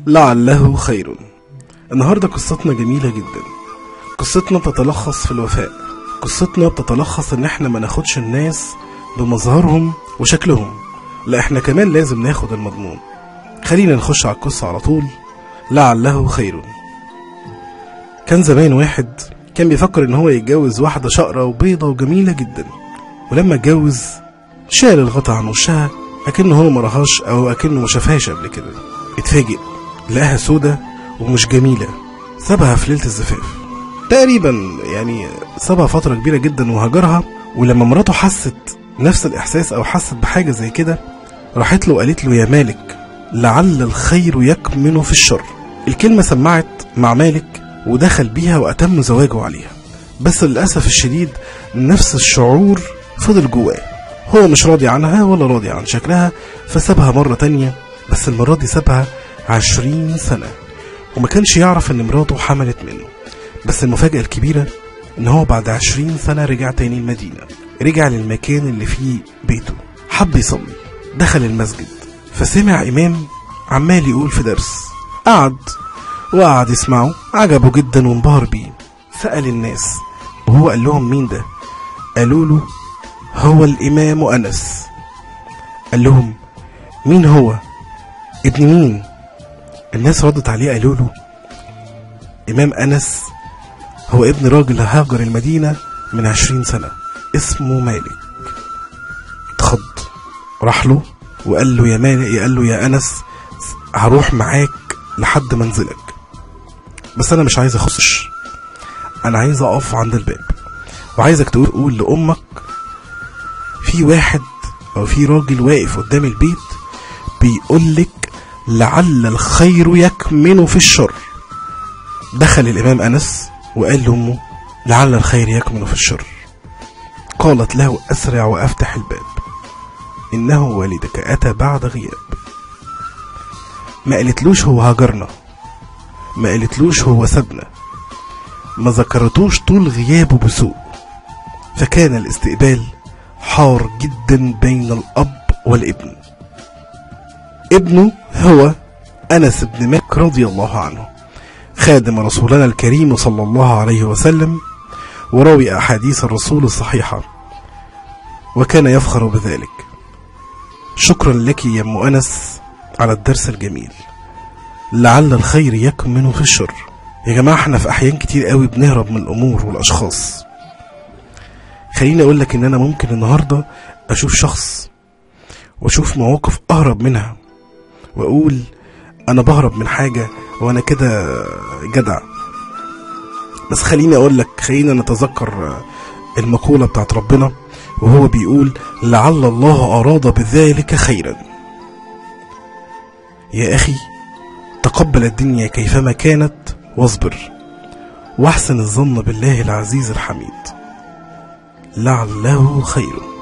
لعله خير. النهاردة قصتنا جميلة جدا. قصتنا بتتلخص في الوفاء. قصتنا بتتلخص ان احنا ما ناخدش الناس بمظهرهم وشكلهم، لا احنا كمان لازم ناخد المضمون. خلينا نخش على القصة على طول. لعله خير. كان زمان واحد كان بيفكر ان هو يتجوز واحدة شقرة وبيضة وجميلة جدا، ولما اتجوز شال الغطا عن وشها اكنه هو مراهاش او اكنه ما شافهاش قبل كده. اتفاجئ لقاها سودة ومش جميلة. سابها في ليلة الزفاف تقريبا، يعني سابها فترة كبيرة جدا وهجرها. ولما مراته حست نفس الإحساس أو حست بحاجة زي كده، راحت له وقالت له: يا مالك، لعل الخير يكمن في الشر. الكلمة سمعت مع مالك ودخل بيها وأتم زواجه عليها، بس للأسف الشديد نفس الشعور فضل جواه. هو مش راضي عنها ولا راضي عن شكلها، فسابها مرة تانية، بس المرة دي سابها 20 سنة، وما كانش يعرف ان مراته حملت منه. بس المفاجأة الكبيرة ان هو بعد 20 سنة رجع تاني المدينة، رجع للمكان اللي فيه بيته. حب يصلي، دخل المسجد فسمع إمام عمال يقول في درس. قعد وقعد يسمعه، عجبه جدا وانبهر بيه. سأل الناس وهو قال لهم: مين ده؟ قالوا له: هو الإمام أنس. قال لهم: مين هو؟ ابن مين؟ الناس ردت عليه قالوا له: إمام أنس هو ابن راجل هاجر المدينة من 20 سنة اسمه مالك. اتخض، راح له وقال له: يا مالك، قال له: يا أنس، هروح معاك لحد منزلك، بس أنا مش عايز أخش، أنا عايز أقف عند الباب، وعايزك تقول لأمك في واحد أو في راجل واقف قدام البيت بيقول لك لعل الخير يكمن في الشر. دخل الإمام أنس وقال لأمه: لعل الخير يكمن في الشر. قالت له: أسرع وأفتح الباب، إنه والدك أتى بعد غياب. ما قالتلوش هو هاجرنا، ما قالتلوش هو سابنا، ما ذكرتوش طول غيابه بسوء. فكان الاستقبال حار جدا بين الأب والابن. ابنه هو أنس بن مالك رضي الله عنه، خادم رسولنا الكريم صلى الله عليه وسلم، وراوي أحاديث الرسول الصحيحة، وكان يفخر بذلك. شكرا لك يا أم أنس على الدرس الجميل. لعل الخير يكمن في الشر. يا جماعة، احنا في أحيان كتير قوي بنهرب من الأمور والأشخاص. خليني أقول لك إن أنا ممكن النهاردة أشوف شخص وأشوف مواقف أهرب منها، وأقول أنا بهرب من حاجة وأنا كده جدع. بس خليني أقول لك، خلينا نتذكر المقولة بتاعت ربنا وهو بيقول: لعل الله أراد بذلك خيرا. يا أخي، تقبل الدنيا كيفما كانت واصبر، واحسن الظن بالله العزيز الحميد. لعله خير.